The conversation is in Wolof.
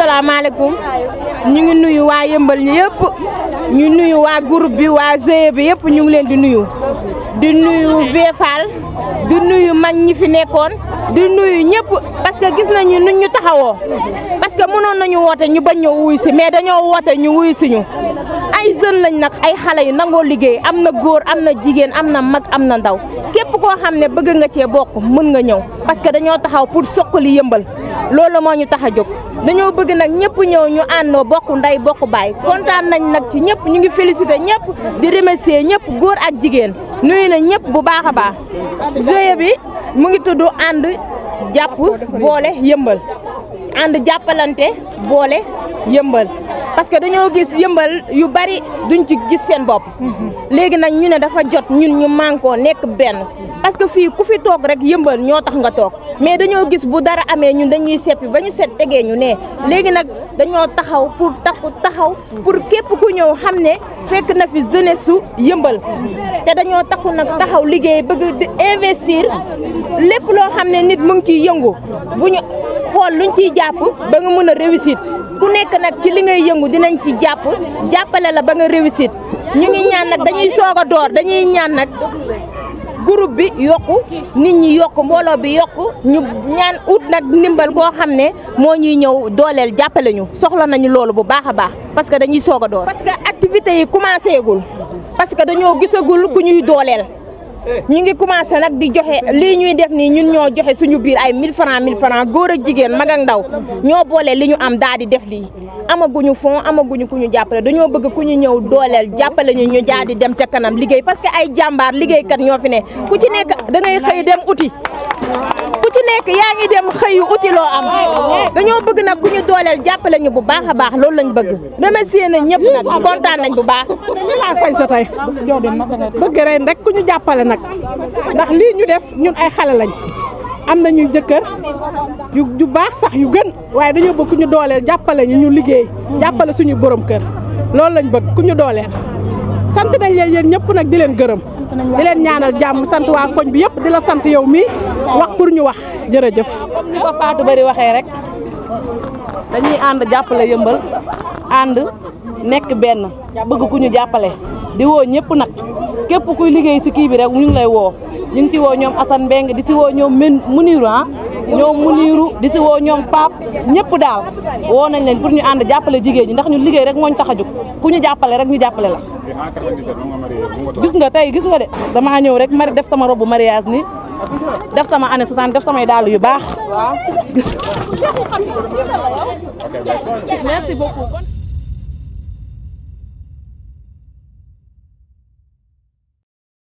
asalaamaaleykum ñu ngi nuyu waa Yeumbeul ñi yëpp ñu nuyu waa groupe bi waa GIE bi yëpp ñu ngi leen di nuyu Vefal di nuyu mag ñi fi nekkoon di nuyu ñëpp parce que gis nañu nuñ ñu taxawoo parce que mënoon nañu woote ñu bañ ñëw wuy si mais dañoo woote ñu wuy si ñu ay jeunes lañ nag ay xale yu nangoo liggéey am na góor am na jigéen am na mag am na ndaw képp koo xam ne bëgg nga cee bokk mën nga ñëw parce que dañoo taxaw pour soqali Yeumbeul loolu moo ñu tax a jóg dañoo bëgg nag ñëpp ñëw ñu àndoo bokk ndey bokk baay kontaan nañ nag ci ñëpp ñu ngi félicité ñëpp di remercier ñëpp góor ak jigéen nuyu na ñëpp bu baax a baax GIE bi mu ngi tudd ànd jàpp boole Yeumbeul ànd jàppalante boole Yeumbeul parce que dañoo gis Yeumbeul yu bari duñ ci gis seen bopp léegi nag ñu ne dafa jot ñun ñu mànkoo nekk benn parce que fii ku fi toog rek Yeumbeul ñoo tax nga toog mais dañoo gis bu dara amee ñun dañuy seppi ba ñu set tegee ñu ne léegi nag dañoo taxaw pour taxaw pour képp ku ñëw xam ne fekk na fi jeunesse su Yeumbeul te dañoo takku nag taxaw liggéey bëgg di investir lépp loo xam ne nit mu ngi ciy yëngu bu ñu xool luñ ciy jàpp ba nga mën a réussir ku nekk nag ci li ngay yëngu dinañ ci jàppale la ba nga réussir ñu ngi ñaan nag dañuy soog a door dañuy ñaan nag groupe bi yokku nit ñi yokku mbooloo bi yokku ñu ñaan ut nag ndimbal koo xam ne moo ñuy ñëw dooleel jàppale ñu soxla nañu loolu bu baax a baax parce que dañuy soog a door parce que activités yi commencé gul parce que dañoo gisagul ku ñuy dooleel ñu ngi commencé nag di joxe lii ñuy def nii ñun ñoo joxe suñu biir ay 1000 francs góor ak jigéen mag ak ndaw ñoo boole li ñu am daal di def lii amaguñu fond amaguñu ku ñu jàppale dañoo bëgg ku ñu ñëw dooleel jàppale ñu daal di dem ca kanam liggéey parce que ay jàmbaar liggéeykat ñoo fi ne ku ci nekk da ngay xëy dem uti ku ci nekk yaa ngi dem xëyu uti loo am dañoo bëgg nag ku ñu dooleel jàppale ñu bu baax a baax loolu lañ bëgg remercier nañ ñëpp nag kontaan nañ bu baax. laa sañ sa tey bëgg ren rek ku ñu jàppale nag ndax lii ñu def ñun ay xale lañ am nañu jëkkër yu baax sax yu gën waaye dañoo bëgg ku ñu dooleel jàppale ñu liggéey jàppale suñu borom kër loolu lañ bëgg ku ñu dooleel sant nañ leen yéen ñëpp nag di leen gërëm di leen ñaanal jàmm sant waa koñ bi yëpp di la sant yow mii wax pour ñu wax jërëjëf. comme ni ko Fatou Bari waxee rek dañuy ànd jàppale Yeumbeul ànd nekk benn bëgg ku ñu jàppale di woo ñëpp nag képp kuy liggéey si kii bi rek ñu ngi lay woo ñu ngi ci woo ñoom Assane Mbengue di si woo ñoom Muniru di si woo ñoom Pape ñëpp daal woo nañ leen pour ñu ànd jàppale jigéen ñi ndax ñu liggéey rek moo ñu tax a jóg ku ñu jàppale rek ñu jàppale la. gis nga tey gis nga de damaa ñëw rek mari def sama robe mariage ni def sama année 60 def samay dàll yu baax. Merci beaucoup.